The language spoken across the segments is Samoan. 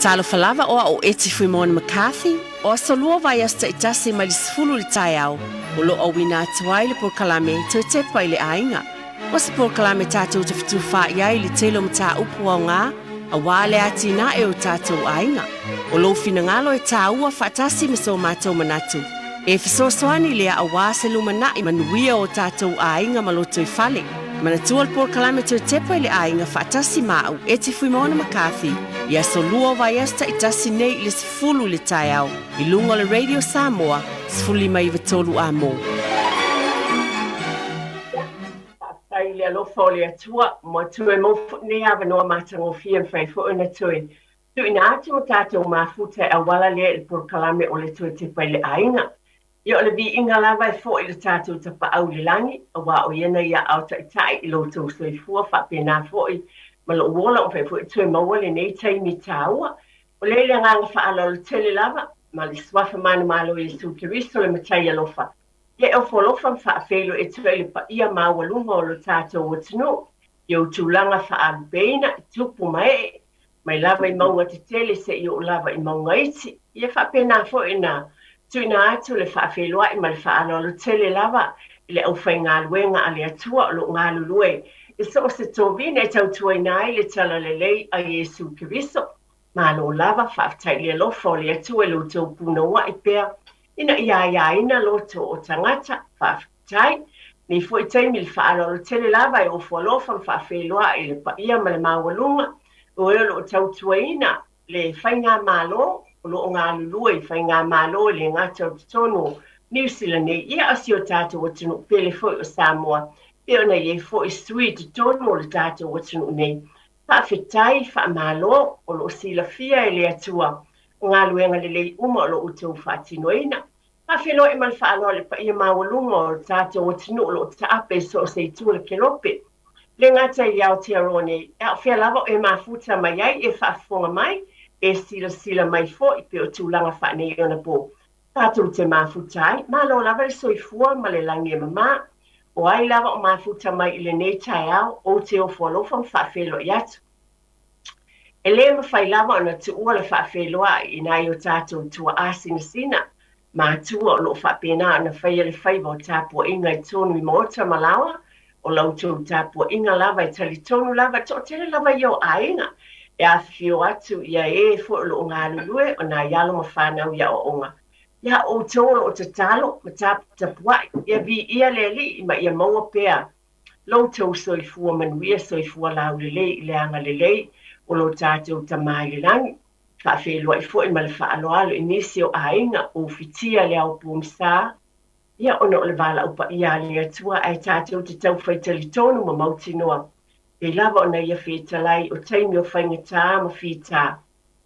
Talofa lava o au o Eti Fuimaono McCarthy, o aso lua vaiaso taitasi mai le 10 i le taeao, o lo o auina atu ai le polokalame Toe Tepa i le Aiga. O se polokalame tatou te fetufaai ai i le tele o mataupu aoga aua le atinae o tatou aiga. O lou finagalo e tāua faatasi ma so matou manatu e fesoasoani lea aua se lumanai manuia o tatou aiga ma lotoifale. Manatua le polokalame Toe Tepa i le Aiga faatasi ma au Eti Fuimaono McCarthy i aso lua o vaiaso taitasi nei i le 10 i le taeao i luga o le Radio Samoa 15 93 Amo. Faafetai i le alofa o le Atua ua toe maua foi lenei avanoa matagofie e mafai foi ona toe tuuina atu o tatou mafuta e auala lea i le polokalame o le Toe Tepa i le Aiga. Ia o le viiga lava e foi i le tatou Tapaau i le lagi, aua o ia na ia ao taitai i lo outou soifua faapena foi ma lou ola ua mafai foi ona toe maua lenei taimi taua. O lea i le agaga faaaloalo tele lava ma le Suafa manumalo o Iesu Keriso le Matai alofa, Ia e ofo alofa ma faafeiloai atu ai i le paia maualuga o lo tatou atunuu i ou tulaga faaalupeina i tupu ma ee, mai lava i mauga tetele seia oo lava i mauga iti. Ia faapena foi ona tuuina atu le faafeiloai ma le faaaloalo tele lava i le aufaigaluega a le Atua o lo o galulue i so o se tovina e tautuaina ai le Talalelei a Iesu Keriso. Malo lava, faafetai i le alofa o le Atua i lo outou punouai pea ina ia aiaina loto o tagata. Faafetai. Nei foi taimi i le faaaloalo tele lava e ofo alofa ma faafeiloai i le paia ma le maualuga o e o lo o tautuaina le faigamalo, o lo o galulue i faigamalo e le gata o totonu o Niu Sila nei, ia a o si o tatou atunuu pele foi o Samoa, e pei ona i ai foi sui i totonu o le tatou atunuu nei. Faafetai, faamalo, o lo o silafia e le Atua o galuega lelei uma o lo o outou faatinoina. Faafeiloai ma le faaaloalo i le paia maualuga o le tatou atunuu o lo o taape i so o se itu o le kelope. E le gata i Aotearoa nei, a o fea lava o e mafuta mai ai, e faafofoga mai, e silasila mai foi pei o tulaga faaneionapo tatou te mafuta ai. Malo lava le soifua ma le lagi e mama. O ai lava o mafuta mai i lenei taeao, ou te ofo alofa ma faafeiloai atu. E le mafai lava ona tuua le faafeiloai i nai o tatou tuaa sinasina matua o lo o faapena ona faia le faiva o tapuaiga i totonu i maota ma laoa, o la outou tapuaiga lava e talitonu lava e toatele lava ia o aiga e afifio atu ia e foi o lo o galulue o nai alo ma fanau i aoaoga. Ia outou o lo o tatalo ma taputapuai, ia viia le Alii ma ia maua pea Lo outou soifua manuia, soifua laulelei i le agalelei o lo tatou Tama i le lagi. Faafeiloai foi ma le faaaloalo i nisi o aiga o ufitia le ao pogisa, ia ona o le valaau paia a le Atua ae tatou te taufai talitonu ma mautinoa, pei lava ona ia fetalai o taimi o faigata ma fita,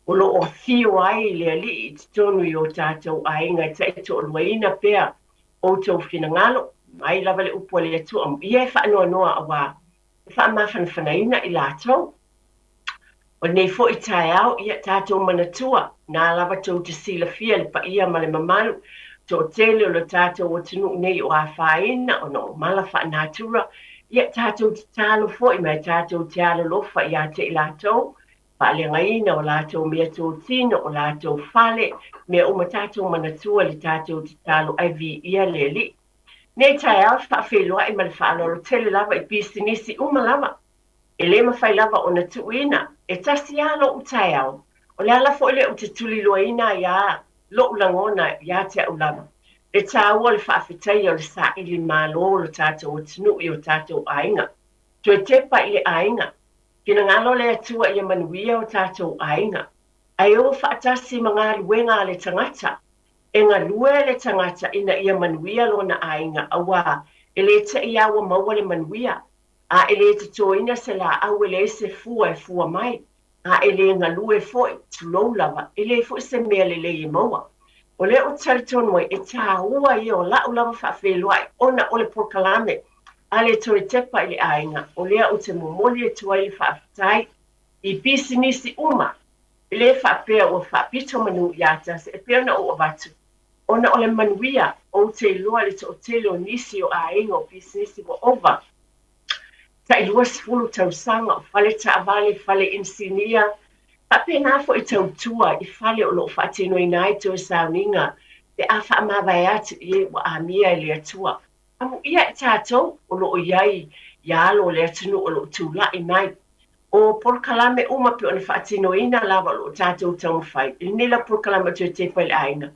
o lo o afio ai le Alii i totonu i o tatou aiga e taitoaluaina pea outou finagalo, mai lava le upu a le Atua, amuia e faanoanoa auā e faamafanafanaina i latou. O lenei foi taeao, ia tatou manatua, na lava tou te silafia le paia ma le mamalu toatele o le tatou atunuu nei o afaina ona o mala faanatura, ia tatou tatalo foi ma e tatou te alolofa ia te i latou faaleagaina o latou meatotino, o latou fale, mea uma tatou manatua le tatou tatalo ae viia le Alii. Nei taeao e faafeiloai ma le faaaloalo tele lava i pisinisi uma lava. E le mafai lava ona tuuina e tasi lava lo'u taeao. O le ala foi lea ou te tuliloaina ai a lo'u lagona ia te au lava, le taua o le faafetaia o le saili malo o lo tatou atunuu i o tatou aiga. Toe tepa i le aiga. Finagalo le Atua ia manuia o tatou aiga, ae o faatasi ma galuega a le tagata. E galue le tagata ina ia manuia lona aiga, auā e le te'i a ua maua le manuia, a e le totoina se laau e leai se fua e fua mai, a e le galue foi, tulou lava, e leai foi se mea lelei e maua. O lea ou te talitonu ai, e tāua ia o la'u lava faafeiloai ona o le polokalame a le toe tepa i le aiga, o lea ou te momoli atu ai le faafetai i pisinisi uma, e le faapea ua faapito manu ia tasi, e pei ona ou avatu, ona o le manuia, ou te iloa le toatele o nisi o aiga o pisinisi ua ova tai 20 tausaga, o fale taavale, fale inisinia. Faapena foi tautua i fale o lo o faatinoina ai toe sauniga pe a faamavae atu i e ua amia e le Atua. Amuia i tatou o lo o i ai i alo o le atunuu o lo o tulai mai. O polokalame uma pei ona faatinoina lava o lo o tatou taumafai i lenei lava polokalame o Toe Tepa i le Aiga.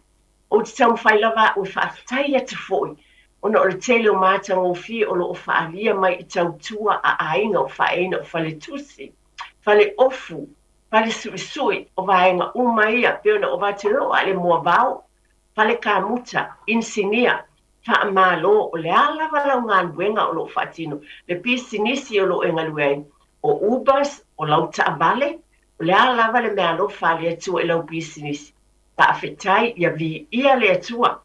Ou te taumafai lava au e faafetai atu foi ona o le tele o matagofie o lo o faaalia mai i tautua a aiga o faaeaina o faletusi, faleofu, falesuisui, o vaega uma ia pei ona ou avatu e oo lava i le moavao, fale kamuta, inisinia, faamalo, o le a lava lau galuega o lo o faatino, le pisinisi o lo o e galue ai, o Ubers, o lau taavale, o le a lava le meaalofa a le Atua i lau pisinisi, faafetai, ia viia le Atua.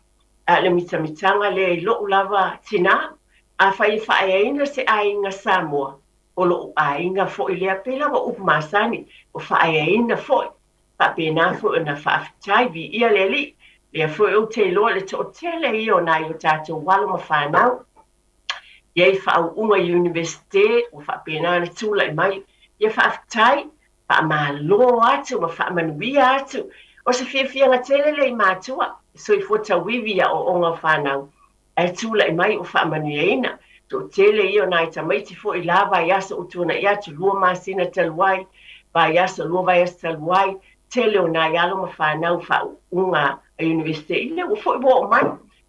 A o le mitamitaga lea i lo'u lava tinā, afai e faaeaina se aiga Samoa, o lo'u aiga foi lea, pei lava o upu masani, ua faaeaina foi. Faapena foi ona faafetai, viia le Alii. Lea foi ou te iloa le toatele ia o nai o tatou alo ma fanau i ai faauuga i Iunivesite ua faapena ona tulai mai. Ia faafetai, faamalo atu ma faamanuia atu. O se fiafiaga tele lea i matua, soifua tauivi i aoaoga o fanau, ae tulai mai ua faamanuiaina. Toatele ia o nai tamaiti foi i la vaiaso ua tuanai atu, 2 masina talu ai, vaiaso, 2 vaiaso talu ai, tele o nai alo ma fanau faauuga a Iunivesite i lea ua foi ua oo mai.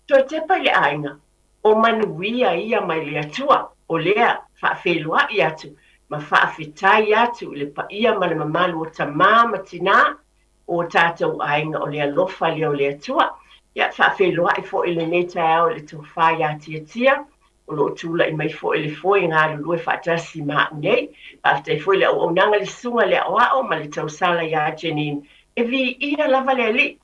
Toe tepa i le aiga, o manuia ia mai le Atua, o lea faafeiloai atu ma faafetai atu i le paia ma le mamalu o tamā ma tinā o tatou aiga, o le alofa lea o le Atua. Ia, faafeiloai foi i lenei taeao i le tofa ia Tiatia, o lo o tulai mai foi i le foe e galulue faatasi ma a'u nei. Faafetai foi i le auaunaga i le Susuga i le Aoao ma le tausala ia Janine. E viia lava le Alii,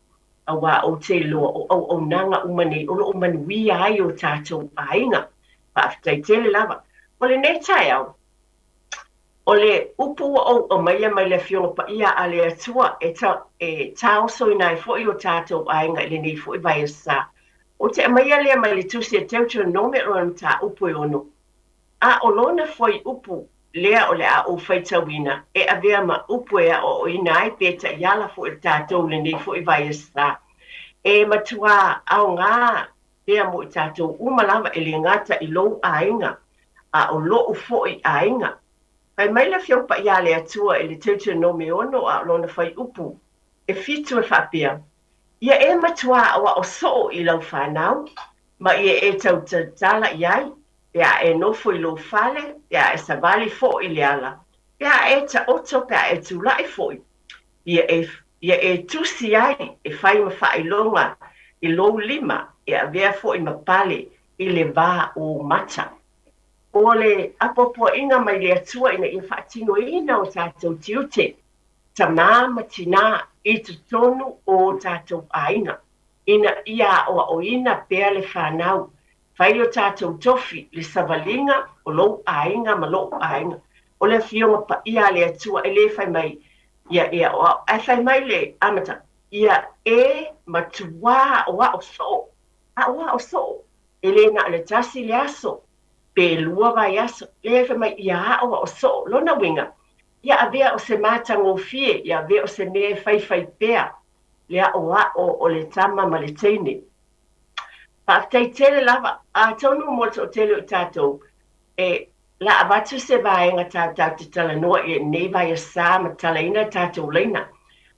auā ou te iloa o auaunaga uma nei o lo o manuia ai o tatou aiga. Faafetai tele lava. O lenei taeao, O le upu ua ou aumaia mai le Afioga Paia a le Atua e e taosoina ai foi o tatou aiga i lenei foi vaiaso. Ou te aumaia lea mai le Tusi a Deuteronome o lona mataupu e 6, a o lona fuaiupu lea o le a ou faitauina e avea ma upu e aoaoina ai pe taiala foi le tatou i lenei foi vaiaso. E matuā aoga pea mo i tatou uma lava e le gata i lou aiga, a o loʻu foi aiga. Fai mai le Afioga Paia a le Atua i le Deuteronome 6 a o lona fuaiupu e 7 e faapea, Ia e matuā aʻoaʻo soo i lau fanau, ma ia e tautautala i ai, pe a e nofo i lou fale, pe a e savali foi i le ala, pe a e taoto, pe a e tulaʻi foi, ia e, ia e tusi ai e fai ma faailoga i lou lima, e avea foi ma pale i le va o ou mata. O le apoapoaiga mai le Atua ina ia faatinoina o tatou tiute, tamā ma tinā, i totonu o o tatou aiga, ina ia aoaoina pea le fanau, fai o tatou tofi le savaliga o lou aiga ma loʻu aiga. O le Afioga Paia a le Atua e le fai mai ia e aoao, ae fai mai le amataga, ia e matuā aoao soo. Aoao soo, e le na o le tasi le aso, pe 2 vaiaso, leai fai mai ia aoao soo. Lona uiga, ia avea o se matagofie, ia avea o se mea e faifai pea le aoao o le tama ma le teine. Faafetai tele lava, atonu mo le toatele o i tatou, e la avatu se vaega tatou te talanoa i ai i lenei vaiasa ma talaina a tatou laina.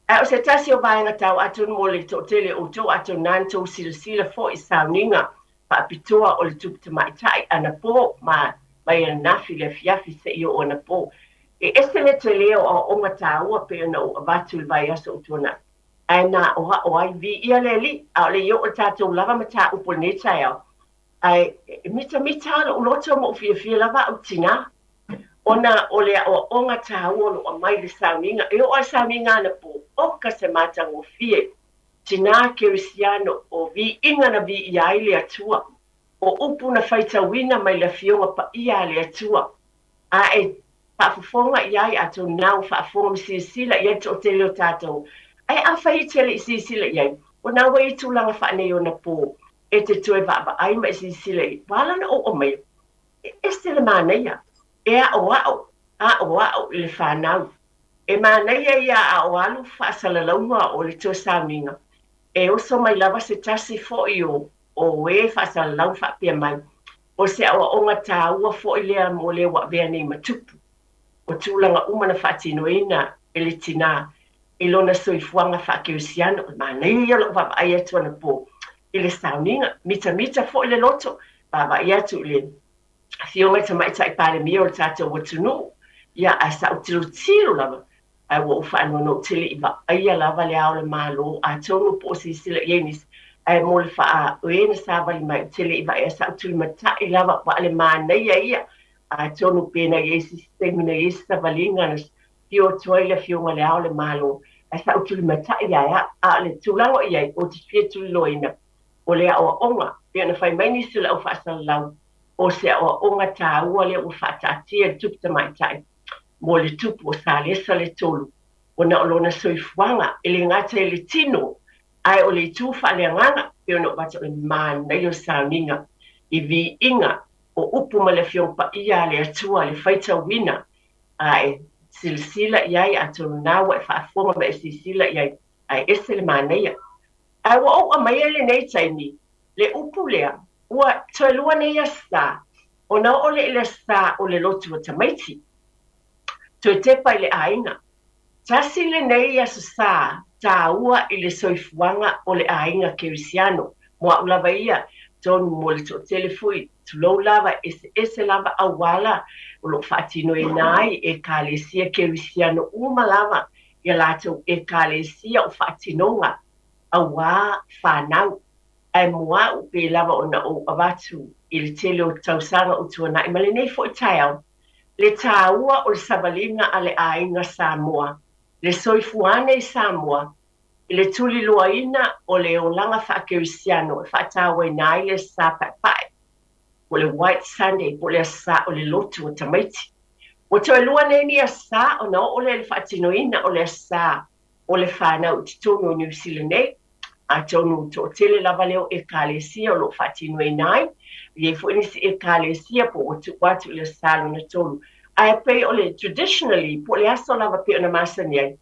Ae o se tasi o vaega taua atonu mo le toatele o outou, atonu na tou silasila foi i sauniga faapitoa o le Tupu Tamaitai anapo ma mai ananafi i le afiafi seia oo anapo. E ese le tele o aoaoga taua pei ona ou avatu i le vaiaso ua tuanai, ae na aoao ai, viia le Alii, ʻaʻole i oo le tatou lava mataupu o lenei taeao, ae e mitamita lava loʻu loto ma ou fiafia lava aʻu tinā, ona o le aoaoga taua o lo o aumai i le sauniga. E oo lava i le sauniga anapo, oka se matagofie, tinā kerisiano, o viiga na viia ai le Atua, o upu na faitauina mai le Afioga Paia a le Atua, a e faafofoga i ai, atonu na ua faafofoga ma silasila i ai le toatele o tatou. Ae afai e te le i silasila i ai, o na ua i ai tulaga faaneionapo e te toe vaavaai ma e silasila i ai, ua ala ona ou aumaia, e ese le manaia, e aʻoaʻo, aʻoaʻo i le fanau. E manaia ia a o alu faasalalauga o le toe sauniga, e oso mai lava se tasi foi o o e faasalalau faapea mai, o se aoaoga taua foi lea mo le ua avea nei ma tupu. O tulaga uma na faatinoina e le tinā i lona soifuaga faakerisiano, o le manaia ia o lou vaavaai atu anapo i le sauniga, mitamita foi le loto, vaavaai atu i le Afioga i le Tamaitai Palemia o le tatou atunuu, ia, ae sa ou tilotilo lava, ae ua ou faanoanoa tele i vaaia lava le Ao o le Malo, atonu po o silasila i ai nisi, ae mo le faa, o e na savali mai, ou te le i vaai, ae sa ou tulimatai lava, aua o le manaia ia, atonu pe na i ai se isi taimi na i ai se savaliga na afio atu ai le Afioga i le Ao o le Malo, ae sa ou tulimatai ia au. A o le tulaga o i ai, ou te fia tuliloaina, o le aoaoga, pei ona fai mai nisi o le au faasalalau, o se aoaoga taua lea ua faataatia e le Tupu Tamaitai mo le Tupu o Salesa le Tolu, ona o lona soifuaga, e le gata i le tino, ae o le itu faaleagaga, pei ona ou avatu o le manaia o le sauniga i viiga o upu ma le Afioga Paia a le Atua, le faitauina, a e silasila i ai, atonu na ua e faafofoga ma e silasila i ai, ae ese le manaia. Ae ua ou aumaia i lenei taimi le upu lea, ua toe lua nei Aso Sa, ona oo lea i le Aso Sa o le lotu o tamaiti, toe tepa i le aiga. Tasi lenei Aso Sa taua i le soifuaga o le aiga kerisiano, mo au lava ia, atonu mo le toatele foi, tulou lava, eseese lava auala o lo o faatinoina ai e Ekalesia Kerisiano uma lava ia latou Ekalesia o faatinoga auā fanau. Ae mo au, pei lava ona ou avatu i le tele o tausaga ua tuanai ma lenei foi taeao, le tāua o le savaliga a le aiga Samoa, le soifua ane i Samoa, i le tuliloaina o le olaga faakerisiano e faatauaina ai le Aso Sa Paepae, po o le White Sunday, po o le Aso Sa o le Lotu o Tamaiti. Ua toe lua nei ni Aso Sa ona oo lea i le faatinoina o le Aso Sa o le fanau i totonu o Niu Sila nei, atonu toatele lava lea o Ekalesia o lo o faatinoina ai. E i ai foi nisi Ekalesia po ua tuu atu i le Aso Sa lona tolu, ae pei o le traditionally po o le aso lava pei ona masani ai,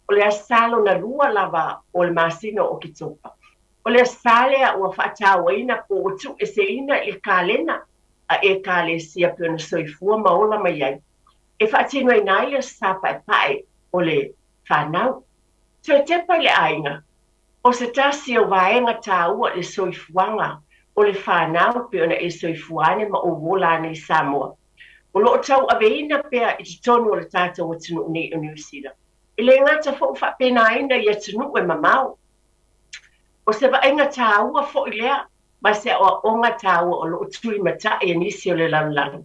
o le Aso Sa lona lua lava o le masina o Oketopa. O le Aso Sa lea ua faatauaina po ua tuueseina i le kalena a Ekalesia pei ona soifua ma ola mai ai, e faatinoina ai le Aso Sa Paepae o le fanau. Toe tepa i le aiga, o se tasi o vaega taua i le soifuaga o le fanau pei ona e soifua ane ma ou ola ane i Samoa. O lo o tauaveina pea i totonu o le tatou atunuu nei o Niu Sila. E le gata foi ua faapenaina i atunuu e mamao. O se vaaiga taua foi lea ma se aoaoga taua o lo o tulimatai e nisi o le lalolagi,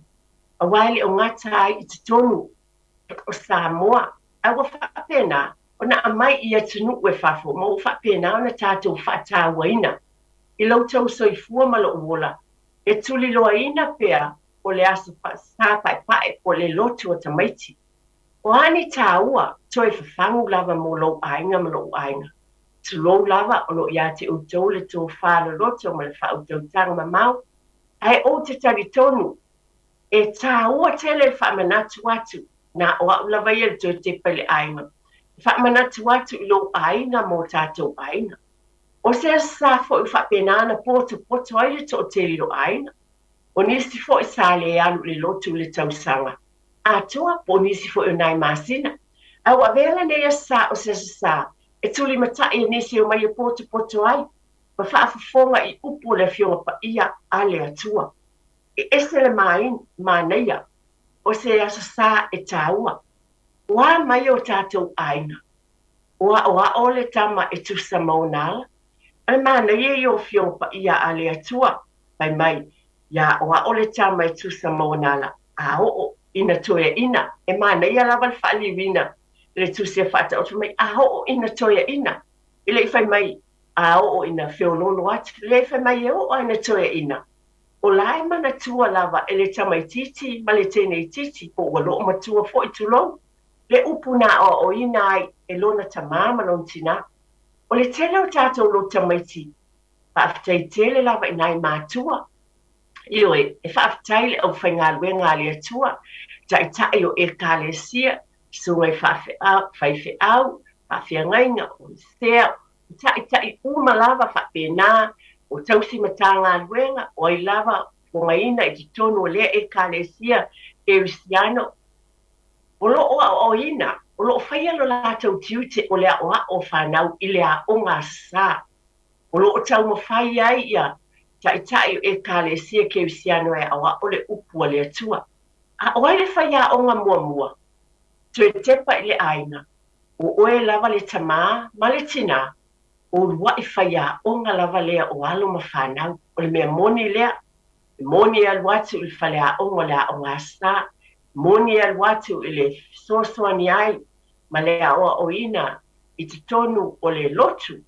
aua e le o gata ai i totonu o Samoa, ae ua faapena ona aumai i atunuu e fafo ma ua faapena ona tatou faatauaina i lo outou soifua ma lou ola, e tuliloaina pea o le aso sa paepae po o le lotu o tamaiti. O a ni taua, toe fafagu lava mo lou aiga ma lou aiga. Tulou lava, o lo o ia te outou le tofa loloto ma le faautautaga mamao, ae ou te talitonu E tāua tele le faamanatu atu, na o au lava ia le toe tepa i le aiga, e faamanatu atu i lou aiga ma o tātou aiga. O se aso sa foi ua faapena ona potopoto ai le toatele o aiga. O nisi foi sa le alu i le lotu i le tausaga atoa po o nisi foi o nai masina. Ae ua avea lenei aso sa o se aso sa e tulimatai e nisi e omai e potopoto ai ma faafofoga i upu o le Afioga Paia a le Atua. E ese le manaia o se Aso Sa e tāua. O a mai o tātou aiga? O aʻoaʻo le tama e tusa ma ona ala? O le manaia ia o Afioga Paia a le Atua, fai mai, Ia aʻoaʻo le tama e tusa ma ona ala, a oo ina toeaina. E manaia lava le faaliliuina i le tusi a Faataoto, fai mai, a oo ina toeaina. E le i fai mai, a oo ina feoloolo atu. Leai, fai mai, e oo lava ina toeaina. O la e manatua lava e le tamaitiiti ma le teineitiiti po ua loomatua foi, tulou, le upu na aoaoina ai e lona tamā ma lona tinā. O le tele o tātou lotu tamaiti, faafetai tele lava i nai matua. Ioe, e faafetai i le aufaigaluega a le Atua, taitai o Ekalesia, Susuga i faafeau, faifeau, faafeagaiga, o sea, o ta'ita'i uma lava faapena, o tausi Matagaluega, o ai lava fogaina i totonu o lea Ekalesia Kerisiano, o lo o aoaoina, o lo o faia lo latou tiute o le aoao o fanau i le aoga Aso Sa. O lo o taumafai ai ia ta'ita'i o Ekalesia Kerisiano e aoao le upu a le Atua. A o ai le faiaoga muamua? Toe tepa i le aiga, o oe lava le tamā ma le tinā, o ulua'i faiaoga lava lea o alo ma fanau. O le mea moni lea, e moni e alu atu i le faleaoga o le Aoga Aso Sa, e moni e alu atu i le fesoasoani ai ma le aoaoina i totonu o le lotu,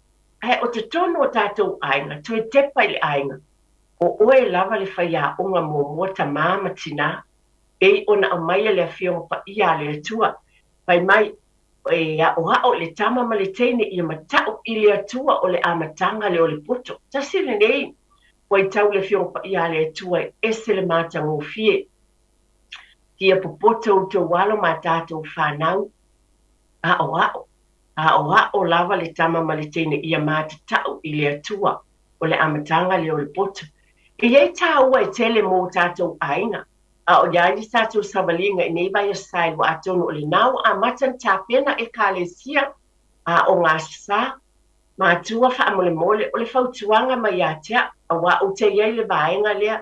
ae o totonu o tatou aiga, toe tepa i le aiga, o oe lava le faiaoga muamua tamā ma tinā, pei ona aumaia le Afioga Paia a le Atua, fai mai, E aʻoaʻo i le tama ma le teine ia mataʻu i le Atua o le amataga lea o le poto. Tasi lenei fuaitau le Afioga Paia a le Atua e ese le matagofie. Fia popoto outou alo ma tatou fanau, aʻoaʻo, aoao lava le tama ma le teine ia matatau i le Atua o le amataga lea o le poto. E i ai tāua e tele mō tatou aiga, a o i ai le tatou savaliga i nei vaiaso saelua atonu o lenā ua amata ona tapena Ekalesia Aoga Aso Sa. Matua faamolemole, o le fautuaga mai ia te au, auā ou te i ai i le vaega lea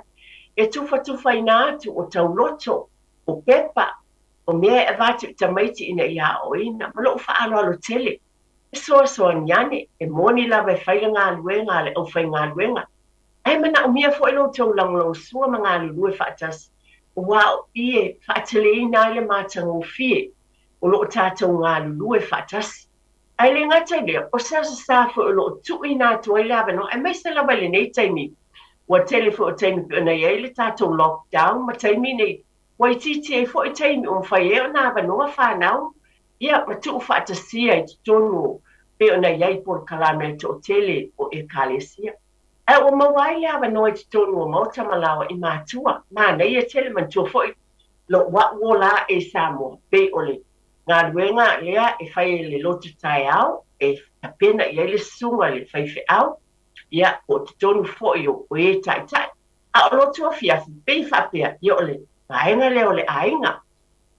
e tufatufaina atu o tauloto, o pepa, o mea e avatu i tamaiti ina ia aoaoina, ma lou faaaloalo tele. Fesoasoani ane, e moni lava e fai le galuega a le aufaigaluega, ae manaomia foi lo outou lagolagosua ma galulue faatasi, aua o i e faateleina ai le matagofie o lo o tatou galulue faatasi. Ae le gata i lea, o se aso sa foi o lo o tuuina atu ai le avanoa, aemaise lava i lenei taimi, ua tele foi o taimi pei ona i ai le tatou lockdown ma taimi nei, ua itiiti ai foi taimi ua mafai ai ona avanoa fanau ia ma tuufaatasia i totonu pei ona i ai polokalame a le toatele o Ekalesia. Ae ua maua ai le avanoa i totonu o maota ma laoa i matua, manaia tele, manatua foi lou a'u ola aʻe i Samoa, pei o le galuega lea e fai e le lotu taeao e tapena i ai le susuga i le faifeau, ia, po o totonu foi o e taitai. A o lotu afiafi, pei e faapea, ia o le vaega lea o le aiga.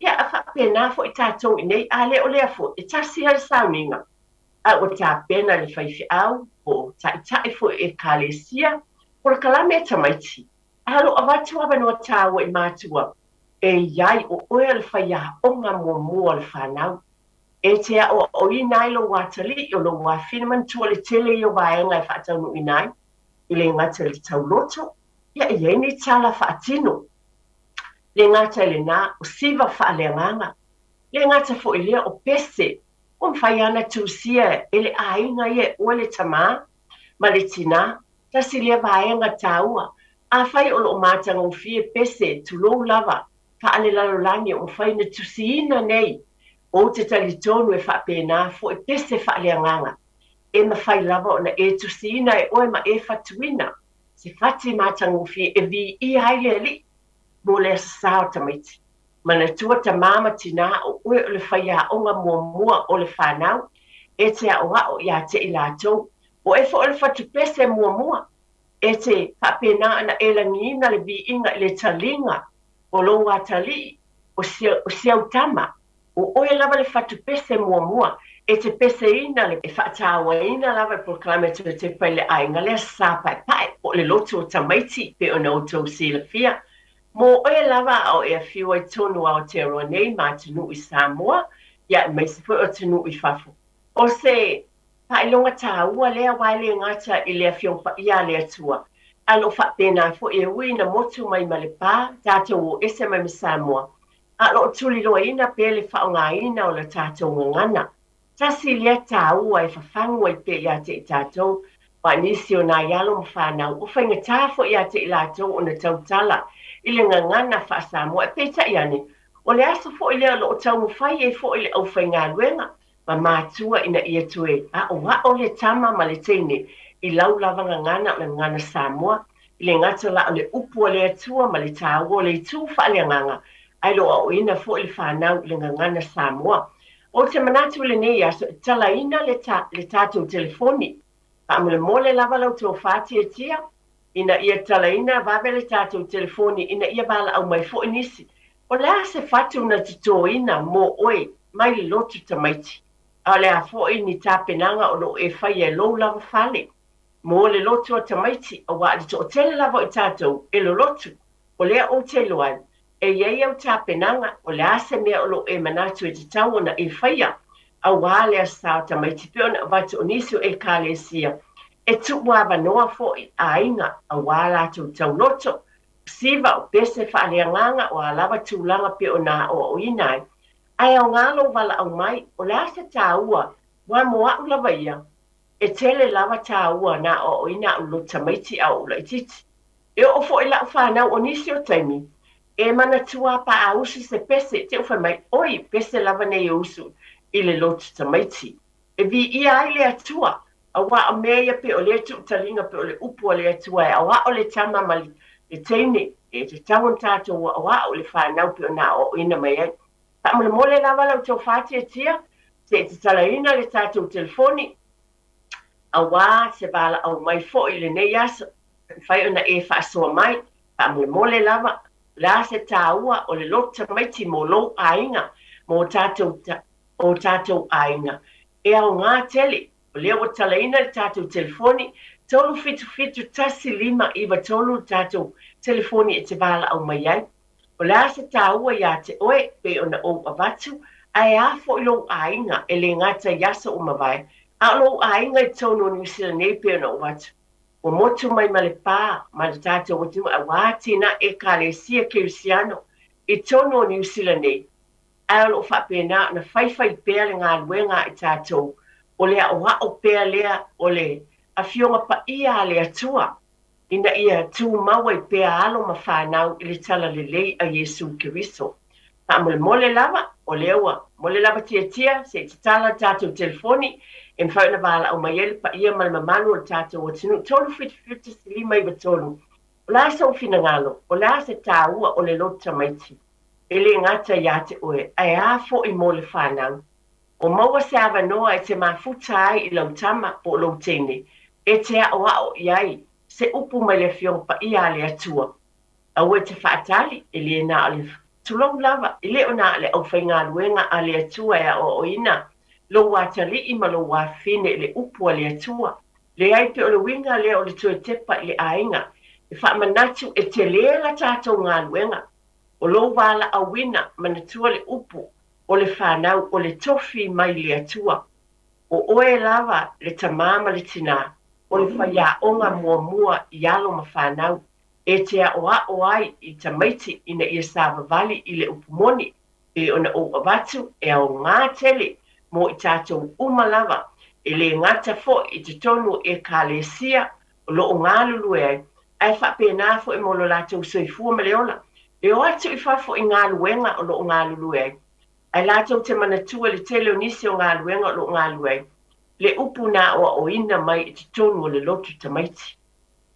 Ia, a faapena foi tatou i inei, a le o lea foi, e tasi lava le sauniga, a ua tapena le faifeau po o taitai foi o Ekalesia, polokalame a tamaiti, a o lo o avatu avanoa taua i matua e i ai o oe o le faiaoga muamua o le fanau. E te aʻoaʻoina ai lou atalii, o lou afine manatua le tele ia o vaega e faataunuuina ai, e le gata i le tauloto, ia e i ai ni tala faatino. Le gata i lenā, o siva faaleagaga. Le gata foi i lea, o pese. Ua mafai lava ona tusia e le aiga ia e oe le tamā ma le tinā, tasi lea vaega taua. Afai o lo o matagofie pese, tulou lava, faalelalolagi o mafai ona tusiina nei, ou te talitonu e faapena foi pese faaleagaga e mafai lava ona e tusiina e oe ma e fatuina se fati matagofie e viia ai le Alii mo le Aso Sa o tamaiti. Manatua tamā ma tinā o oe o le faiaoga muamua o le fanau e te aʻoaʻo iā te i latou, o oe foi o le fatupese muamua e te faapena ona e lagiina le viiga i le taliga o lou atalii o si au tama. O oe lava le fatupese muamua e te peseina le faatauaina lava le polokalame a Toetepa i le aiga lea sa paepae po o le lotu o tamaiti pei ona outou silafia. Mo oe lava a o e afio ai tonu Aotearoa nei ma atunuu i Samoa, ia aemaise foi o atunuu i fafo. O se faailoga taua lea aua e le gata i le Afioga Paia a le Atua, ae o lo o faapena foi e ui ina motu mai ma le pa, tatou o ese mai ma Samoa, a o lo o tuliloaina pea le faaaogaina o le tatou gagana. Tasi lea taua e fafagu ai pea ia te i tatou, aua nisi o nai alo ma fanau, ua faigata foi ia te i latou ona tautala i le gagana faa-Samoa. Peitai ane, o le aso foi lea o lo o taumafai ai foi le aufaigaluega ma matua ina ia toe aʻoaʻo le tama ma le teine i lau lava gagana o le gagana Samoa, i le gata la o le upu a le Atua ma le taua o le itu faaleagaga. Ae lo o aoaoina foi le fanau i le gagana Samoa. Ou te manatu i lenei aso e talaina le le tatou telefoni. Faamolemole lava la outou faatiatia ina ia talaina vave le tatou telefoni ina ia valaau mai foi nisi. O le a se fatu na totoina mo oe mai le lotu tamaiti? A o le a foi ni tapenaga o lo o e faia i lou lava fale mo le lotu a tamaiti aua o le toatele lava o i tatou e lolotu? O lea ou te iloa ai, e i ai au tapenaga, o le a se mea o lo o e manatu e tatau ona e faia, auā le Aso Sa o Tamaiti pei ona avatu o nisi o Ekalesia e tuu avanoa foi aiga auā latou tauloto, o siva, o pese faaleagaga, o a lava tulaga pei ona aoaoina ai. Ae aoga lou valaau mai, o le a se taua, aua mo a'u lava ia, e tele lava taua na aoaoina a'u lotu tamaiti a o ou laitiiti. E oo foi i lau fanau o nisi o taimi, e manatua a pa a usu se pese, te u fai mai, Oi, pese lava nei e usu i le lotu tamaiti. E viia ai le Atua, auā o mea ia pei o lea tuutaliga pei o le upu a le Atua e aoao le tama ma le teine, e tatau ona tatou aoao i le fanau pei ona aoaoina mai ai. Faamolemole lava la outou faatiatia, se i tatalaina le tatou telefoni, auā se valaau mai foi i lenei aso, e mafai ona e faasoa mai, faamolemole lava, o le a se taua o le lotu tamaiti mo lou aiga, mo tatou, o tatou aiga. E aoga tele, o lea ua talaina le tatou telefoni, 377 1593 le tatou telefoni e te valaau mai ai. O le a se taua iā te oe, pei ona ou avatu, ae a foi lou aiga, e le gata i aso ua mavae, a o lou aiga i totonu o Niu Sila nei pei ona ou avatu. Ua motu mai ma le pā, ma le tatou atunuu, ae ua atinae Ekalesia Kerisiano i totonu o Niu Sila nei, ae o lo o faapena ona faifai pea le galuega a i tatou, o le aʻoaʻo pea lea o le Afioga Paia a le Atua. ina ia tumau ai pea alo ma fanau i le talalelei a Iesu Keriso. Faamolemole lava, o lea ua mole lava tiatia se i tatala le tatou telefoni e mafai ona valaau mai ai le paia ma le mamalu o le tatou atunuu 377 1593. O le a sou finagalo? O le a se taua o le lotu tamaiti? E le gata iā te oe, ae a foi mo le fanau? O maua se avanoa e te mafuta ai i lau tama po o lou teine, e te aʻoaʻo i ai se upu mai le Afioga Paia a le Atua. Aua e te faatali, e le na o le, tulou lava, e le o na o le aufaigaluega a le Atua e aʻoaʻoina lou atalii ma lou afafine i le upu a le Atua. Leai, pe o le uiga lea o le toe tepa i le aiga, e faamanatu e tele la tatou galuega. O lou valaauina, manatua le upu, o le fanau, o le tofi mai le Atua. O oe lava le tamā ma le tinā, o le faiaoga muamua i alo ma fanau, e te aʻoaʻo ai i tamaiti ina ia savavali i le upu moni, pei ona ou avatu e aoga tele mo i tatou uma lava, e le gata foi i totonu o Ekalesia o lo o galulue ai, ae faapena foi mo lo latou soifua ma le ola, e o atu i fafo i galuega o lo o galulue ai, ae latou te manatua i le tele o nisi o galuega o lo o galulue ai, le upu na aoaoina mai i totonu o le lotu tamaiti,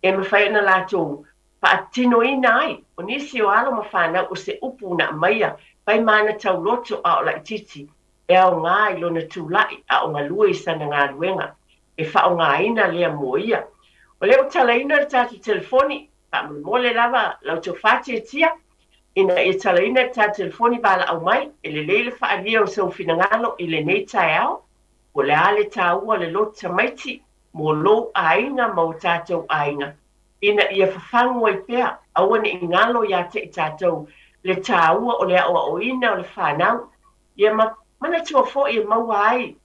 e mafai ona latou faatinoina ai. O nisi o alo ma fanau o se upu na aumaia fai ma ana tauloto a o laitiiti, e aoga i lona tula'i a o galue i sana galuega, e faaaogaina lea mo ia. O lea ua talaina le tatou telefoni, faamolemole lava la outou faatiatia ina ia talaina le tatou telefoni valaau mai, e lelei le faaalia o sou finagalo i lenei taeao, po o le a le taua o le lotu tamaiti mo lou aiga ma o tatou aiga, ina ia fafagu ai pea, aua ne i galo ia te i tatou le taua o le aoaoina o le fanau, ia ma manatua foi e maua ai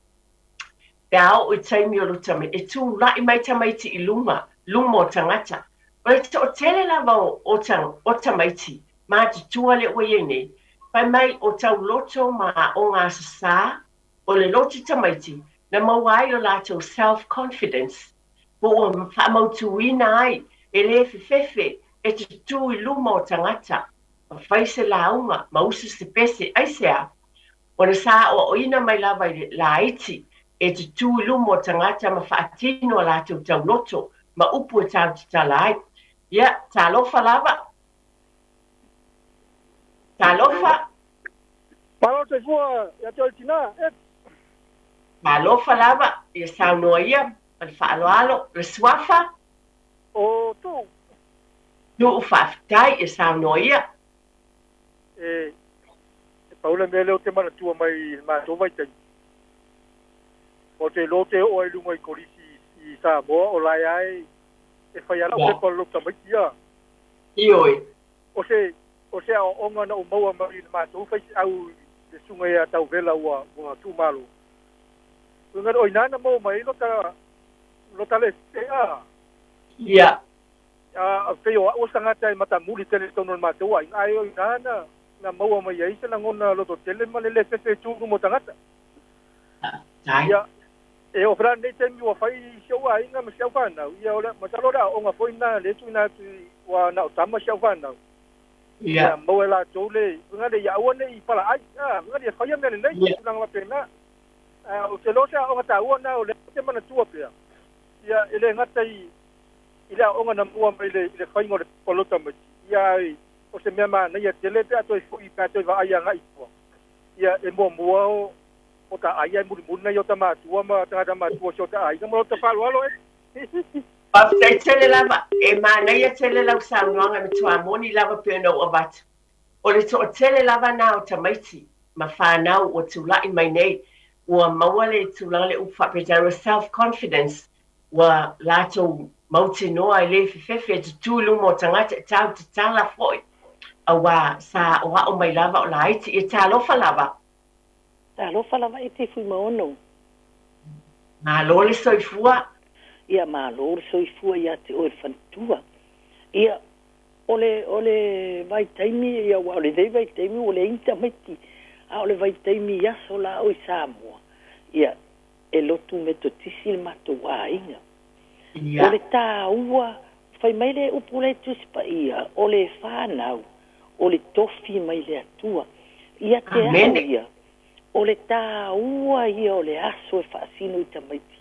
Pe a oo i taimi o lota e tula'i mai tamaiti i luma, luma o tagata. O le toatele lava o, o, o tamaiti matutua lea ua i ai nei, fai mai o tauloto ma aoga sasā o le lotu tamaiti na maua ai lo latou self confidence, po ua faamautuina ai e le fefefe e tutū i luma o tagata ma fai se lauga ma usu se pese. Aisea? Ona sa aoaoina mai lava i le laiti e tutū i luma o tagata ma faatino a latou tauloto ma upu e tautatala ai. Ia, talofa lava! Talofa. Malo le soifua ia te oe le tinā. Ed. Talofa lava, ia saunoa ia ma le faaaloalo. Le suafa? O Tu'u. Tu'u, faafetai, ia saunoa ia. E, e pau le mea lea ou te manatua mai i le matou vaitaimi, ou te iloa ou te oo ai i luga i Kolisi i Samoa o la e lava e e fai lava lau pepa o le lotu tamaiti a. Ioe. O se, o se aoaoga na ou maua mai i le matou faifeau i le susuga ia Tauvela ua, ua tuumalo. Uiga o ina na maua mai ai lota, lota le a. Ia. A pei o au o se tagata e matamuli tele i totonu o le matou aiga, ae o ina na, na maua mai ai se lagona lototele ma le le fefe i tu i luma o tagata. Ia, e oo foi la i lenei taimi ua fai si ou aiga ma si au fanau, ia o le, masalo o le aoaoga foi lena lea e tuuina atu i, ua na o tama si au fanau. Ia maua e latou le uiga lea ia aua ne i palaai, a, uiga lea ia faia mea lelei, tulaga faapena. Ae ou te iloa o se aoaoga taua lena o lea ou te manatua pea, ia e le gata i, i le aoaoga na maua mai i le faiga o le palota tamaiti, ia ae o se mea manaia tele pe a toe foi, pe a toe vaai agai i tua, ia e muamua o o ta aiga e mulimuli nai o ta matua ma tagata matua o si o ta aiga ma lota faaaloalo e. Faafetai tele lava. E manaia tele lau saunoaga e matua moni lava pei ona ou avatu. O le toatele lava na o tamaiti ma fanau ua tulai mai nei ua maua le tulaga le upu faa-Peretania self confidence ua latou mautinoa e le fefefe e tutū i luma o tagata e tau tatala foi auā sa aoao mai lava o laiti. Ia talofa lava. Talofa lava e te Fuimaono. Malo le soifua. Ia malo le soifua ia te oe le faletua. Ia o le o le vaitaimi ia aua o lenei vaitaimi ua leai ni tamaiti a o le vaitaimi i aso la o i Samoa ia e lotu Metotisi le matou aiga. O le taua fai mai le upu la i Tusi Paia o le fanau o le tofi mai le Atua. Ia te au ia, o le taua ia o le aso e faasino i tamaiti,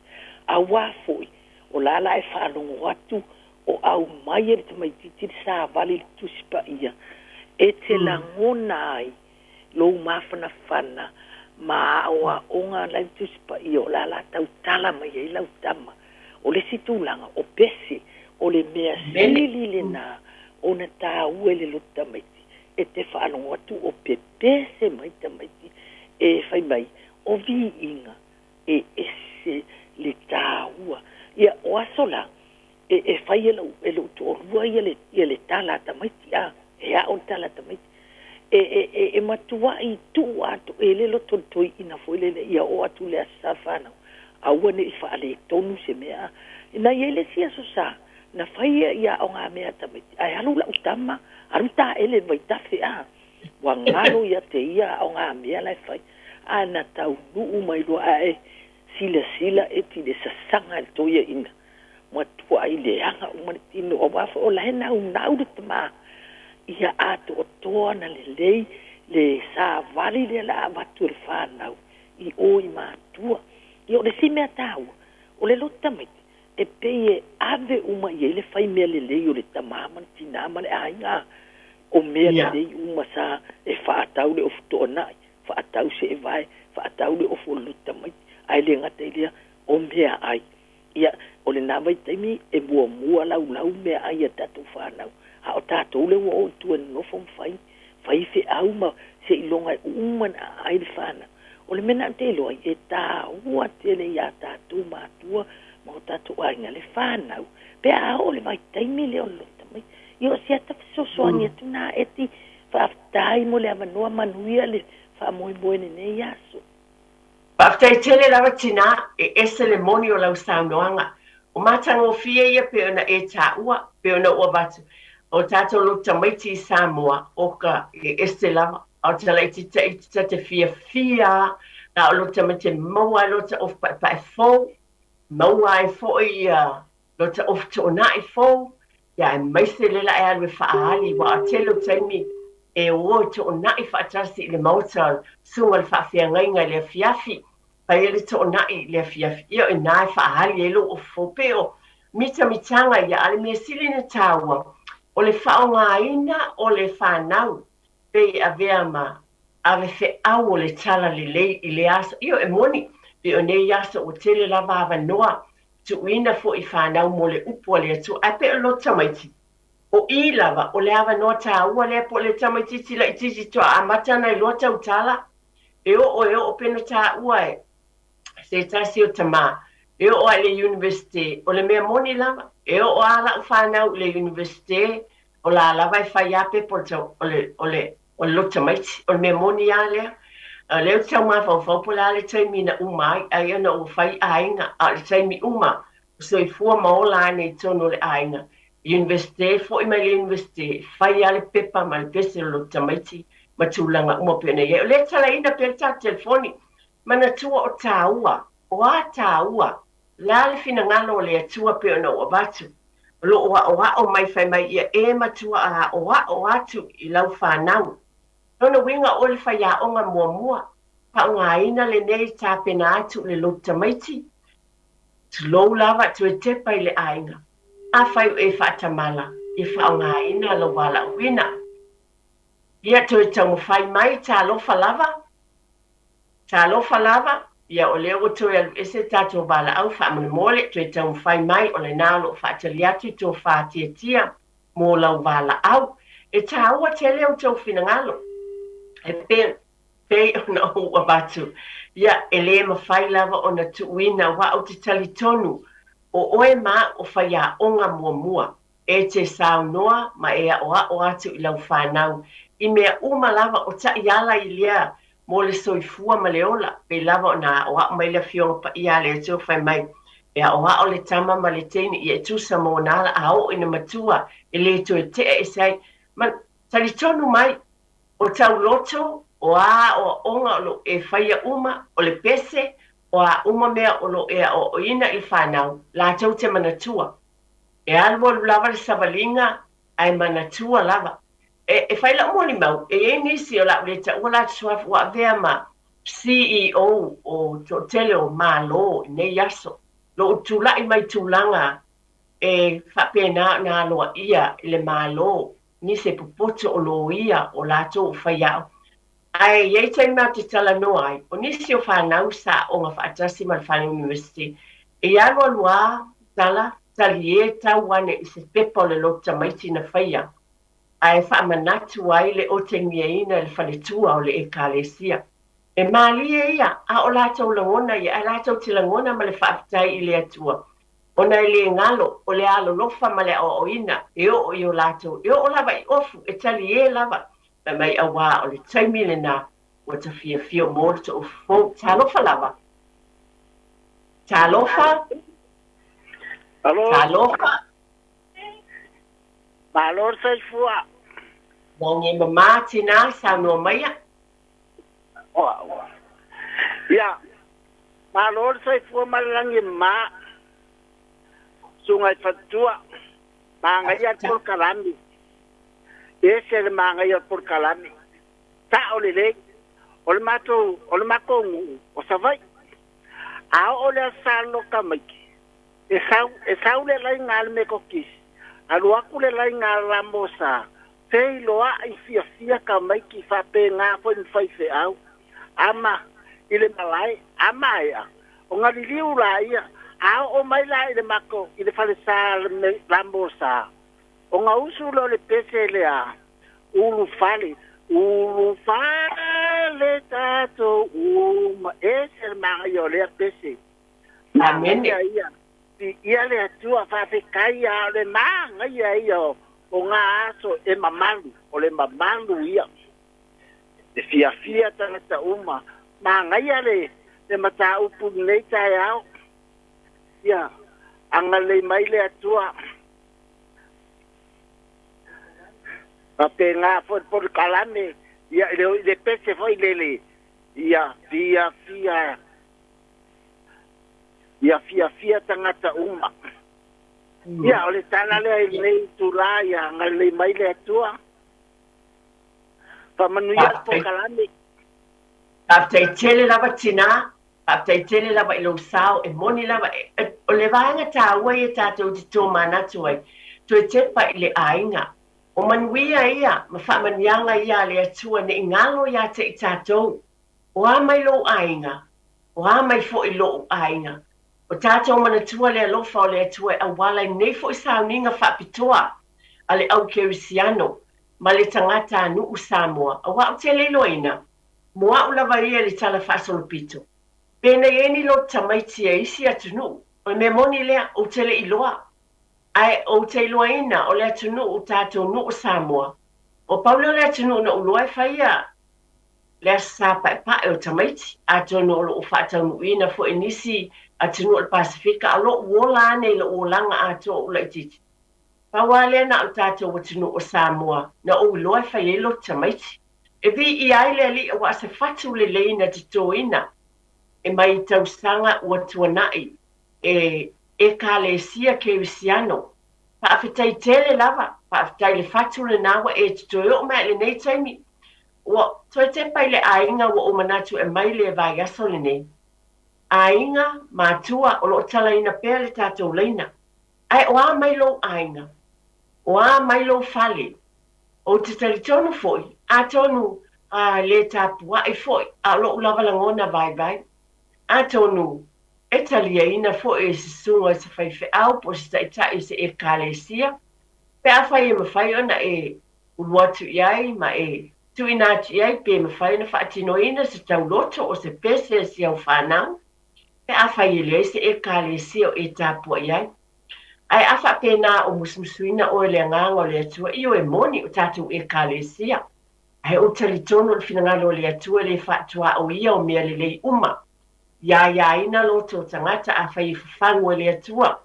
auā foi, o la la e faalogo atu o aumai e le tamaititi le savali i le Tusi Paia, e te lagona ai lou mafanafana ma aoaoga la i le Tusi Paia o la la tautala mai ai lau tama. O le isi tulaga, o pese, o le mea sili lena ona taua i le loto tamaiti, e te faalogo atu o pepese mai tamaiti e fai mai, o viiga e ese le taua. Ia, o aso la, e, e fai e lou, e lou toalua ia le, ia le tala a tamaiti, a, e ao le tala a tamaiti. E, e, e, e matuai tuu atoe le loto le toeaina foi lele ia oo atu le Aso Sa fanau, aua ne i faaletonu se mea. Na i ai le isi Aso Sa, na fai ia ia aogamea a tamaiti, ae alu lau tama, alu taele i le vaitafe, a, ua galo ia te ia aogamea la e fai. A na taunuu mai loa ae silasila e ti le sasaga e le toeaina. Matuai leaga uma le tino aua foi o la e naunau le tama ia atoatoa ona lelei le savali lea la avatu e le fanau i o i matua. Ia o le isi mea taua, o le loto tamaiti e pei e ave uma i ai le fai mea lelei o le tama ma le tina ma le aiga, o mea lelei uma sa e faatau le ofu toanai, faatau seevae, faatau le ofu o le loto tamaiti, ae le gata i lea o meaai. Ia, o lena vaitaimi e muamua laulau meaai a tatou fanau, a o tatou lea ua oo i tua e nonofo ma fai, fai feau ma seiloga e uma ona aai le fanau. O le mea lena ou te iloa ai, e taua tele iā tatou matua ma o tatou aiga le fanau pe a oo i le vaitaimi lea o le lota mai. Ia o si ata fesoasoani atu na Eti, faafetai mo le avanoa, manuia le faamoemoe i lenei aso. Faafetai tele lava tina, e ese le moni o lau saunoaga. O matagofie ia pei ona e taua, pei ona ou avatu, o tatou lotu tamaiti i Samoa, oka, e ese lava. A o tala itiiti iti ta te fiafia a, na o lotu tamaiti e maua ai lota ofu paepae fou, maua ai foi ia lota ofu toonai fou, ia aemaise lea la e alu e faaali, aua o tele o taimi e o e toonai faatasi i le maota susuga i le faafeagaiga i le afiafi, fai ai le toonai i le afiafi, ia o i ina e faaali ai lou ofu fou. Pei o mitamitaga ia, a o le mea sili ona taua, o le faaaogaina o le fanau. Pei e avea ma ave feau o le tala lelei i lea aso. Ioe, e moni, pei o nei aso ua tele lava avanoa tuuina foi i fanau mo le upu a le Atua. Ae pei o le loto tamaiti, o i lava o le avanoa taua lea po o le tamaitiiti laitiiti toa amata ona iloa tautala, e oo e oo pei ona taua e se tasi o tama, e oo lava i le Universite, o le mea moni lava, e oo lava lau fanau i le Universite, o la lava e fai lava pepa o le, o le, o le loto tamaiti. O le mea moni lava lea. O lea ou te tau mafaufau po o le a le taimi na uma ai, ai ona ua fai aiga, a o le taimi uma o soifua ma ola ane i totonu o le aiga, Universite, foi mai le Universite, fai lava le pepa ma le pese o le loto tamaiti ma tulaga uma pei ona i ai. O lea e talaina pea le tatou telefoni. Manatua o tāua, o a tāua, o le a le finagalo o le Atua pei ona ou avatu, o lo o aʻoaʻo mai fai mai ia e matua a aʻoaʻo atu i lau fanau. Lona uiga ʻoe le faiaoga muamua, faaaogaina lenei tapena atu i le lotu tamaiti, tulou lava toe tepa i le aiga. Afai o e faatamala, ia faaaogaina lou valaauina. Ia toe taumafai mai, talofa lava. Talofa lava, ia o lea ua toe alu ese tatou valaau faamolemole, toe taumafai mai o lena o lo o faatali atu i tofa tiatia mo lau valaau. E taua tele outou finagalo. E pei ona ou avatu, ia e le mafai lava ona tuuina aua ou te talitonu o oe ma au o faiaoga muamua. E te saunoa ma e aʻoaʻo atu i lau fanau i mea uma lava o taiala i lea mo le soifua ma le ola, pei lava ona aʻoaʻo mai le Afioga Paia a le Atua fai mai, E aʻoaʻo le tama ma le teine ia e tusa ma ona ala a oo ina matua e le toe tea ese ai. Ma, talitonu mai, o tau loto, o a aʻoaʻoga o lo o e faia uma, o le pese, o a uma mea o lo o e aʻoaʻoina i le fanau, latou te manatua. E alualu lava le savaliga ae manatua lava. E, e fai lau molimau, e i ai nisi o le a ou le taua latou suafa ua avea ma CEO o toatele o Malo i nei aso. Lou tulai mai tulaga e faapena ona aloaia i le Malo, nisi e popoto o loia o latou o faiaoga. Ae i ai taimi matou te talanoa ai, o nisi o fanau sa aoga faatasi ma le Fale University, e alualu a tala, talie tau ane i se pepa o le lotu tamaiti na faia, ae faamanatu ai le otegiaina e le faletua o le Ekalesia. E malie ia, a o latou lagona ia, ae latou te lagona ma le faafetai i le Atua, ona e le galo, o le alolofa ma le aoaoina e oo i o latou, e oo lava i ofu, e talie lava, Fai mai auā o le taimi lenā ua ta fiafia mo le toʻu fou. Talofa lava. Talofa. Alo. Talofa. Malo le soifua. Lagi e mamā tinā saunoa maia. Ia, malo le soifua ma le lagi e mamā. Susuga i faletua. Magaia le polokalame. Ese le magaia o le polokalame. Sa'o lelei. O le matou, o le makou nuu o Savaii. A oo le Aso Sa loka maiki, e sau, e sau le laiga a le Metotisi, alu atu le laiga a le Lamosa, feiloai fiafia tamaiti faapena foi ma faifeau, ama i le malae, a maea, ona liliu laia, a oo mai la i le matou, i le falesa Lamosa, ona usu lea o le pese lea, Ulufale, ulufale tatou uma, ese le manaia o lea pese. Amene. Manaia ia, viia le Atua, faafetai a o le manaia ia o na aso e mamalu, o le mamalu ia. E fiafia tagata uma, manaia le le mataupu i lenei taeao. Ia, agalelei mai le Atua. Faapena foi le polokalame, ia, i le, i le pese foi lele, ia fiafia, ia fiafia tagata uma. Ia, o le tala lea i lenei itula, ia agalelei mai le Atua. Faamanuia le polokalame. Faafetai tele lava tinā, faafetai tele lava i lou sao, e moni lava, o le vaega taua ia tatou te tomanatu ai, toe tepa i le aiga. O manuia ia ma faamanuiaga ia a le Atua ne i galo iā te i tatou. O a mai lou aiga, o a mai foi loʻu aiga. O tatou manatua le alofa o le Atua e auala i lenei foi sauniga faapitoa a le au kerisiano ma le tagatanuu Samoa, auā ou te le iloaina, mo a'u lava ia i le tala faasolopito, pe na i ai ni loto tamaiti a isi atunuu. O le mea moni lea, ou te le iloa. Ae ou te iloaina o le atunuu tatou nuu Samoa, ua pau lea o le atunuu na ou iloa e faia le Aso Sa Paepae o tamaiti, atonu o lo o faataunuuina foi e nisi atunuu o le Pasefika, a o lou ola ane i lou olaga atoa o ou laitiiti. Pau lava lea na o le tatou atunuu o Samoa na ou iloa e fai ai loto tamaiti. E viia ai le Alii aua se fatu lelei na totoina e mai i tausaga ua tuanai e Ekalesia Kerisiano. Faafetai tele lava, faafetai i le fatu lena ua e totoe oo mai i lenei taimi. Ua toe tepa i le aiga ua ou manatu e mai le vaiaso lenei. Aiga, matua, o lo o talaina pea le tatou laina. Ae o a mai lou aiga? O a mai lou fale? Ou te talitonu foi, atonu a le tapuai foi, a o lou lava lagona vaivai. Atonu e taliaina foi e se susuga i se faifeau po o se taitai o se Ekalesia, pe afai e mafai ona e ulu atu i ai ma e tuuina atu i ai pe mafai ona faatinoina se tauloto o se pese a si au fanau, pe afai e leai se Ekalesia o e tapuai ai. Ae a faapena o musumusuina oe e le Agaga o le Atua, ioe moni o tatou Ekalesia. Ae ou talitonu o le finagalo o le Atua e le faatuaoia o mea lelei uma. Ia aiaina loto o tagata afai e fafagu e le Atua.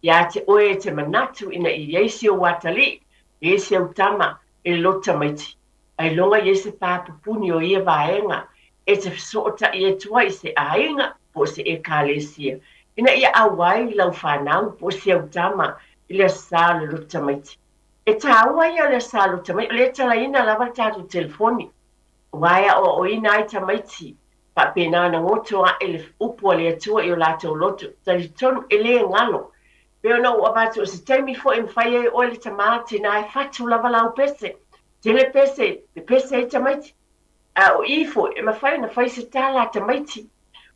Ia te oe e te manatu ina ia i ai si ou atalii, i ai si au tama, e le loto tamaiti. Ailoga i ai se pā pupuni o ia vaega e te fesootai atu ai i se aiga po o se Ekalesia, ina ia auai lau fanau po o si au tama i le Aso Sa o le Loto Tamaiti. E tāua ia o le Aso Sa o le Loto Tamaiti, o lea e talaina lava le tatou telefoni, aua e aoaoina ai tamaiti, faapena ona goto aʻe le upu a le Atua i o latou loto, talitonu e le galo. Pei ona ou avatu, o se taimi foi e mafai ai oe le tamā tinā e fatu lava lau pese, tele pese, pepese ai tamaiti. A o i foi, e mafai ona fai se tala a tamaiti.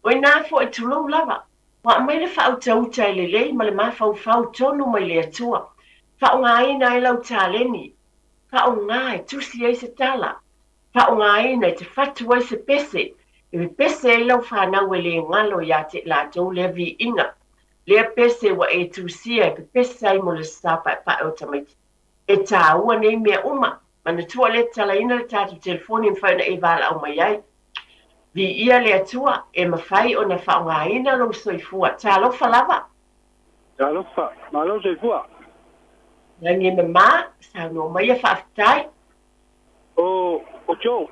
O inā foi, tulou lava, ua aumai le faautauta e lelei ma le mafaufau tonu mai le Atua, faaaogaina ai lau taleni, faaaoga e tusi ai se tala, faaaogaina e te fatu ai se pese, e pepese ai lau fanau e le galo iā te latou lea viiga, lea pese ua e tusia e pepese ai mo le sa paepae o tamaiti. E tāua nei mea uma. Manatua lea tatalaina le tatou telefoni e mafai ona e valaau mai ai. Viia le Atua, e mafai ona faaaogaina lou soifua. Talofa lava. Talofa. Malo soifua. Lagi e mama, saunoa maia faafetai. O, o Joe.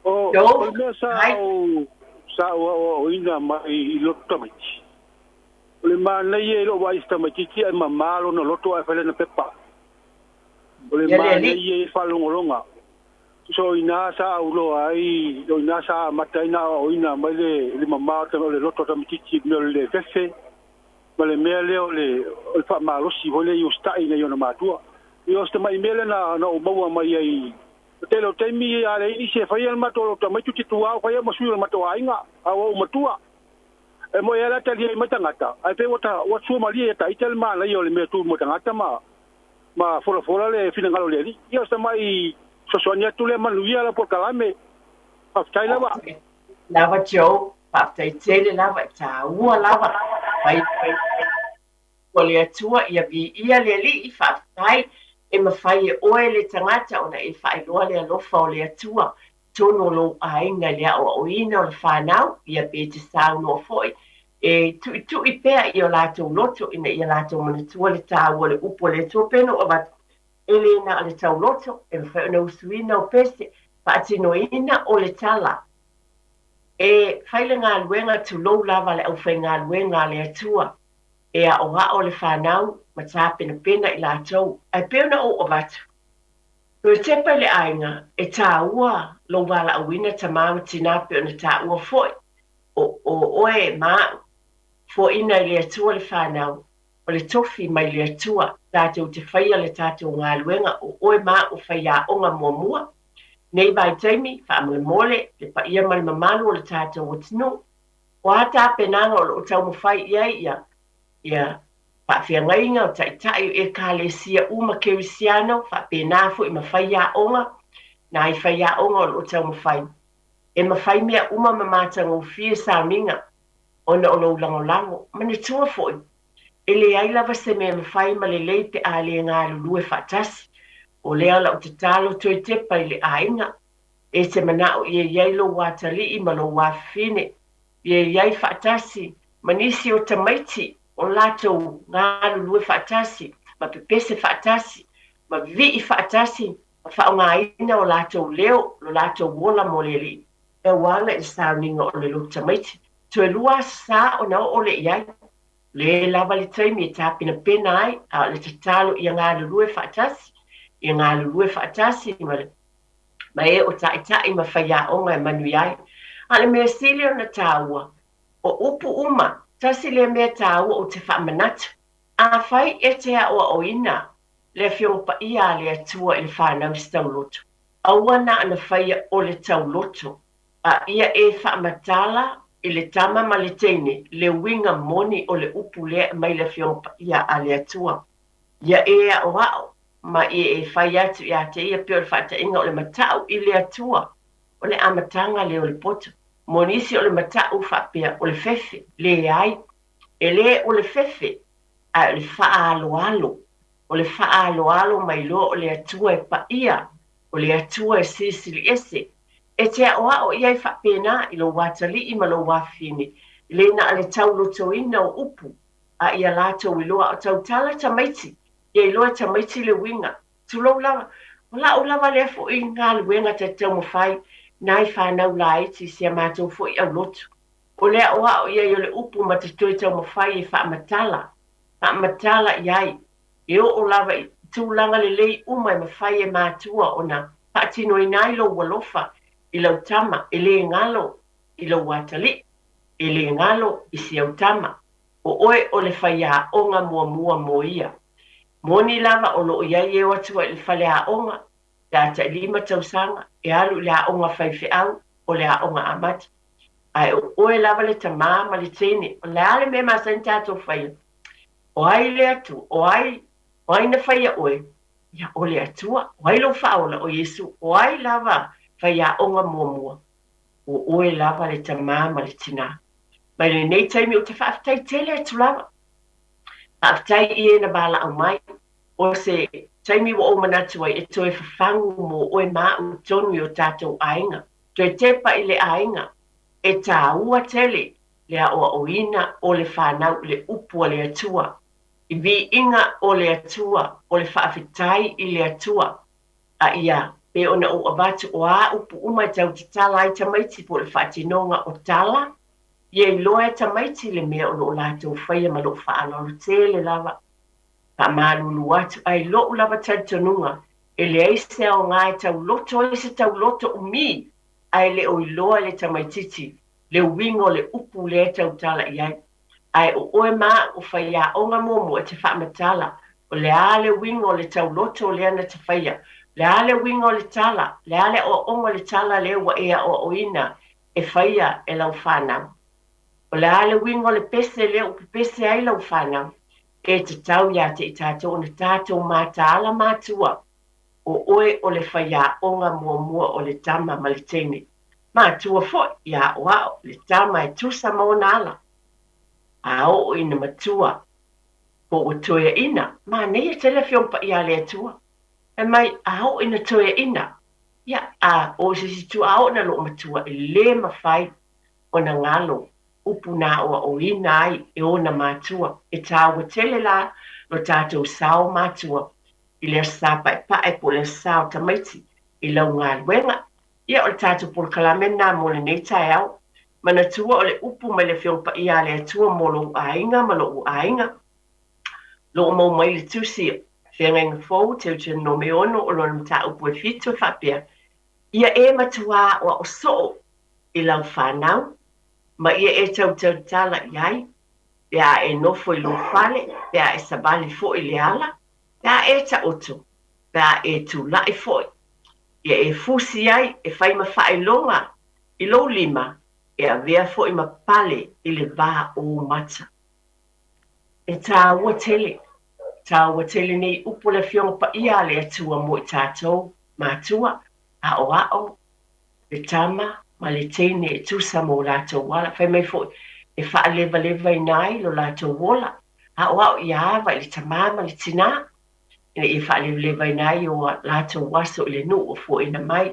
O, Joe, o le mea sa hi. ou, sa ou aoaoina mai i loto tamaiti. O le manaia i lou vaai i se tamaitiiti ae mama lona loto ae fai lana pepa. O le Ia le alii. manaia i faalogologa. Tusa o ina sa auloa ai, o ina sa amata ai na aoaoina mai le, le mama o le loto o tamaitiiti i le mea o le le fefe, ma le mea lea o le, o le faamalosi foi lea i usitai i nai ona matua. Ia o si tamai mea lea na, na ou maua mai ai, o le tele o taimi a leai nisi e faia le matou loto tamaiti, ou te tu lava fai au ma sui o le matou aiga, a ua ou matua. E moe ai la tali ai mai tagata, ae pei ua ta, ua sua malie ia Taita le manaia o le mea tu mo tagata ma, ma folafola le finagalo o le Alii. Ia o se tamai fesoasoani atu lea, manuia lau polokalame. Faafetai lava. Faafetai lava Joe, faafetai tele lava, e tāua lava. Fai fai ua le Atua ia viia le Alii, faafetai e mafai e oe le tagata ona e faailoa le alofa o le Atua totonu o lou aiga i le aoaoina o le fanau, ia pe te saunoa foi e tuitui pea i o latou loto ina ia latou manatua le tāua o le upu a le Atua pei ona ou avatu, e le na o le tauloto e mafai ona usuina o pese, faatinoina o le tala. E fai le galuega tulou lava le aufaigaluega a le Atua e aoao le fanau ma tapenapena i latou. Ae pei ona ou avatu, Toe tepa i le aiga, e tāua lou valaauina tamā ma tinā pei ona tāua foi o, o oe ma a'u. Foaina i le Atua le fanau. O le tofi mai le Atua tatou te faia le tatou galuega o oe ma a'u faiaoga muamua nei vaitaimi, faamolemole le paia ma le mamalu o le tatou atunuu. O a tapenaga o lo o taumafai i ai ia ia faafeagaiga o taitai o Ekalesia uma Kerisiano, faapena foi ma faiaoga, nai faiaoga o lo o taumafai e mafai mea uma ma matagofie sauniga ona o lou lagolago. Manatua foi, e leai lava se mea e mafai ma lelei pe a le galulue faatasi. O lea lau tatalo toe tepa i le aiga. E te manao ia i ai lou atalii ma lou afafine, ia i ai faatasi ma nisi o tamaiti o latou galulue faatasi ma pepese faatasi ma vivii faatasi ma faaaogaina o latou leo, lo latou ola mo le Alii. E auala i le sauniga o le lotu tamaiti. Toe lua aso sa ona oo lea i ai. Le lava le taimi e tapenapena ai, a o le tatalo ia galulue faatasi, ia galulue faatasi ma le ma e o taitai ma faiaoga e manuia ai. A o le mea sili ona taua, o upu uma, tasi lea mea taua ou te faamanatu, afai e te aoaoina le Afioga Paia a le Atua i le fanau i se tauloto, aua na ona faia o le tauloto, a ia e faamatala i le tama ma le teine le uiga moni o le upu lea e aumai le Afioga Paia a le Atua. Ia e aoao ma ia e fai atu ia te ia pei o le faataiga o le matau i le Atua, o le amataga lea o le poto. Mo nisi o le matau faapea o le fefe, leai, e le o le fefe, ae o le faaaloalo, o le faaaloalo mai loa o le Atua e paia, o le Atua e silisili ese. E te aoao i ai faapena i lou atalii ma lou afafine, e le na o le taulotoina o upu, a ia latou iloa, a o tautala tamaiti, ia iloa e tamaiti le uiga. Tulou lava, o la'u lava lea foi galuega ta te taumafai nai fanau laiti i si a matou foi aulotu. O le aoao i ai o le upu ma te toe taumafai e faamatala, faamatala i ai, e oo lava i tulaga lelei uma e mafai e matua ona faatinoina ai lou alofa i lau tama, e le galo i lou atalii, e le galo i si au tama. O oe o le faiaoga muamua mo ia. Moni lava o lo o i ai e o atu ai i le faleaoga, pe a tailima tausaga, e alu i le aoga faifeau, o le aoga amata. Ae o oe lava le tamā ma le teine. O le a le mea e masani tatou faia? O ai le Atua? O ai, o ai na faia oe? Ia, o le Atua. O ai lou Faaola? O Iesu. O ai lava faiaoga muamua? O oe lava le tamā ma le tinā. Mai lenei taimi ou te faafetai tele atu lava. Faafetai i e na valaau mai. O se taimi ua ou manatu ai e toe fafagu mo oe ma a'u tonu i o tatou aiga. Toe tepa i le aiga. E tāua tele le aʻoaʻoina o le fanau i le upu a le Atua, i viiga o le Atua, o le faafetai i le Atua, a ia pei ona ou avatu o a upu uma e tau tatala ai tamaiti po o le faatinoga o tala, ia iloa e tamaiti le mea o lo o latou faia ma lou faaaloalo tele lava. Faamalulu atu ai loʻu lava talitonuga, e leai se aoga e tauloto ai se tauloto umi ae le o iloa e le tamaitiiti le uiga o le upu lea e tautala i ai. Ae o oe ma a'u o faiaoga muamua e te faamatala, o le a le uiga o le tauloto lea na te faia? O le a le uiga o le tala? O le a le aoaoga o le tala lea ua e aoaoina e faia e lau fanau? O le a le uiga o le pese lea ua pepese ai lau fanau? E tatau iā te i tatou ona tatou mataala matua, o oe o le faiaoga muamua o le tama ma le teine. Matua foi, ia aoao le tama e tusa ma ona ala. A oo ina matua, po ua toeaina, manaia tele Afioga Paia a le Atua. Fai mai, a oo ina toeaina, ia, a oo i se isi itu, a oo ina loomatua, e le mafai ona galo upu na aoaoina ai e ona matua. E tāua tele la lo tatou sao matua i le Aso Sa Paepae po o le Aso Sa o Tamaiti i lau galuega. Ia, o le tatou polokalame lena mo lenei taeao. Manatua o le upu mai le Afioga Paia a le Atua mo lou aiga ma loʻu aiga. Loo mau mai le tusi Feagaiga Fou, Teuteronome 6, o lona mataupu e fitu e faapea, Ia e matuā aʻoaʻo soo i lau fanau, ma ia e tautautala i ai. Pe a e nofo i lou fale, pe a e savali foi i le ala, pe a e taoto, pe a e tulai foi, ia e fusi ai e fai ma faailoga i lou lima, e avea foi ma pale i le va o ou mata. E tāua tele, tāua tele nei upu a le Afioga Paia a le Atua mo i tātou, mātua, aʻoaʻo, le tama ma le teine e tusa ma o latou ala. Fai mai foi, e faalevalevaina ai lo latou ola. Aʻoaʻo ia ava i le tamā ma le tinā, ina ia faalevalevaina ai o latou aso i le nuu o fuaina mai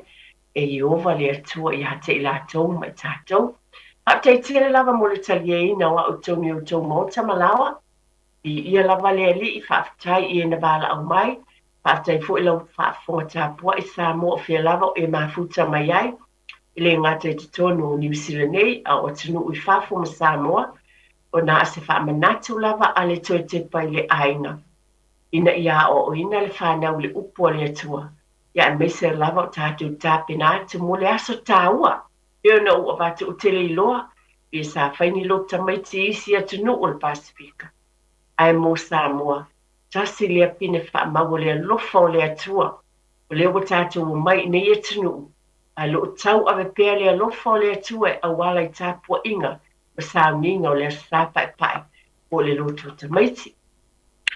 e Ieova le Atua iā te i latou ma i tatou. Faafetai tele lava mo le taliaina o a'u i totonu i outou maota ma laoa. Viia lava le Alii, faafetai i e na valaau mai. Faafetai foi lau faafofoga tapuai Samoa o fea lava o e mafuta mai ai, e le gata i totonu o Niu Sila nei, a o atunuu i fafo ma Samoa, ona a se faamanatu lava a le toe tepa i le aiga, ina ia aoaoina le fanau i le upu a le Atua, ia aemaise lava o tatou tapena atu mo le aso taua. Pei ona ou avatu ou te le iloa pe sa fai ni lotu tamaiti i isi atunuu o le Pasefika, ae mo Samoa, tasi lea pine faamau o le alofa o le Atua, o lea ua tatou omai i nei atunuu, ae lo o tauave pea le alofa o le Atua e auala i tapuaiga ma sauniga o le Aso Sa Paepae po o le lotu o tamaiti.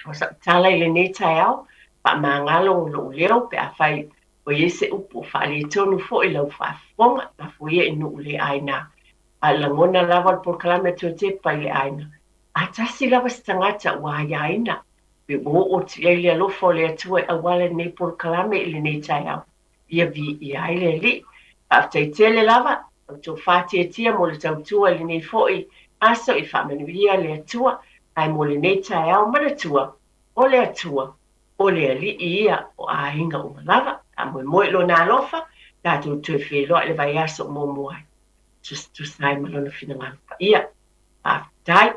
O sau tala i lenei taeao, faamagalo lou leo pe afai ua i ai se upu o faaletonu foi lau faafofoga, lafo ia i nuu le aina. A lagona lava o le polokalame a Tuatepa i le aiga, a tasi lava se tagata ua aiaina, pe ua oo atu i ai le alofa o le Atua e auala i lenei polokalame i lenei taeao, ia viia ai le Alii. Faafetai tele lava la outou faatiatia mo le tautua i lenei foi aso i faamanuia le Atua, ae mo lenei taeao manatua, o le Atua, o le Alii ia o aiga uma lava. Faamoemoe i Lona alofa, tatou toe feiloai i le vaiaso o muamua ai. Tusitusa ai ma Lona finagalo paia. Faafetai.